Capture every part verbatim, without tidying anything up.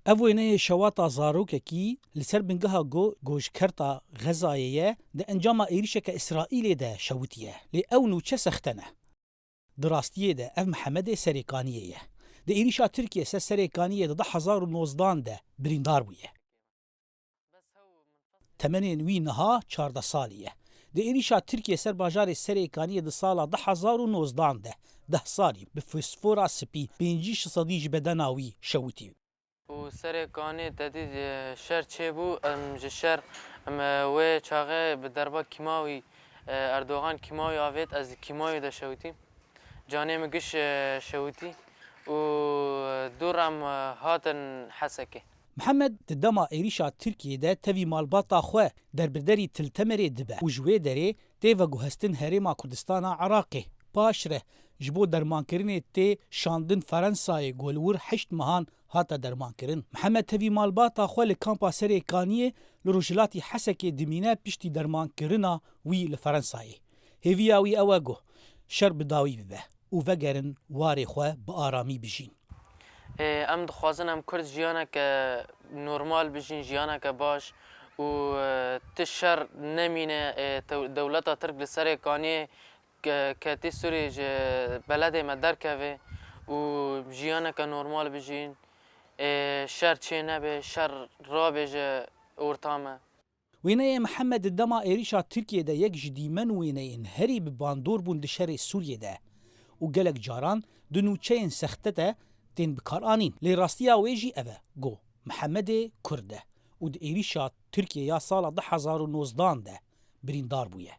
Ev wêneyê şewata zarokekî li ser bingeha ku ji kerta Xezayê ye, di encama êrîşeke Îsraîlê de şewitiye. Lê ew nûçe sexte ne. Di rastiyê de ev Mihemedê Serêkaniyê ye. Di êrîşa Tirkiyê ser Serêkaniyê di du hezar û nozdan de birîndar bûye. Temenên wî niha çardeh salî ye. Di êrîşa Tirkiyê ser bajarê Serêkaniyê di sala du hezar û nozdan de, deh salî, bi fosfora spî pêncî ji sedî ji bedena wî şewitî. Û Serêkaniyê te dît, e, şer çêbû, em ji şer, em, e, wê çaxê bi derba kîmawî, e, Erdogan kîmawî avêt, ez di kîmawî de şewitîm. Canê min giş, e, şewitî û, e, dû re em, e, hatin Hesekê. Mihemed di dema êrîşa Tirkiyê de tevî malbata xwe derbiderî Til Temerê dibe û ji wê derê tê veguhestin Herêma Kurdistana Iraqê. Paşre ji bo dermankirinê tê şandin Ferensayê ku li wir heşt mehan hate dermankirin. Mihemed tevî malbata xwe li kampa Serêkaniyê li rojhilatî Hesekê dimîne piştî dermankirina wî li Ferensayê. Hêviya wî ew e ku şer bi dawî bibe û vegerin warê xwe bi aramî bijîn. Ê, em dixwazin em Kurd jiyaneke normal bijîn, jiyaneke baş û, e, ti şer nemîne. Ê, tew-, dewleta Tirk li Serêkaniyê ke-, ketî Sûrî ji beledê me derkeve û jiyaneke normal bijîn. Ê, şer çê nebe, şer rabêje orta me. Wêneyê Mihemed di dema êrîşa Tirkiyê de yek ji dîmen wêneyên herî bi bandor bûn di şerê Sûriyê de û gelek caran di nûçeyên sexte de tên bikaranîn. Lê rastiya wê jî ev e ku Mihemedê Kurd e û di êrîşa Tirkiyê ya sala du hezar û nozdan de birîndar bûye.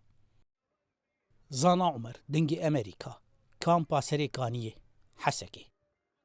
Zana Umer, Dengê Emerîka, Kampa Serêkaniyê, Hesekê.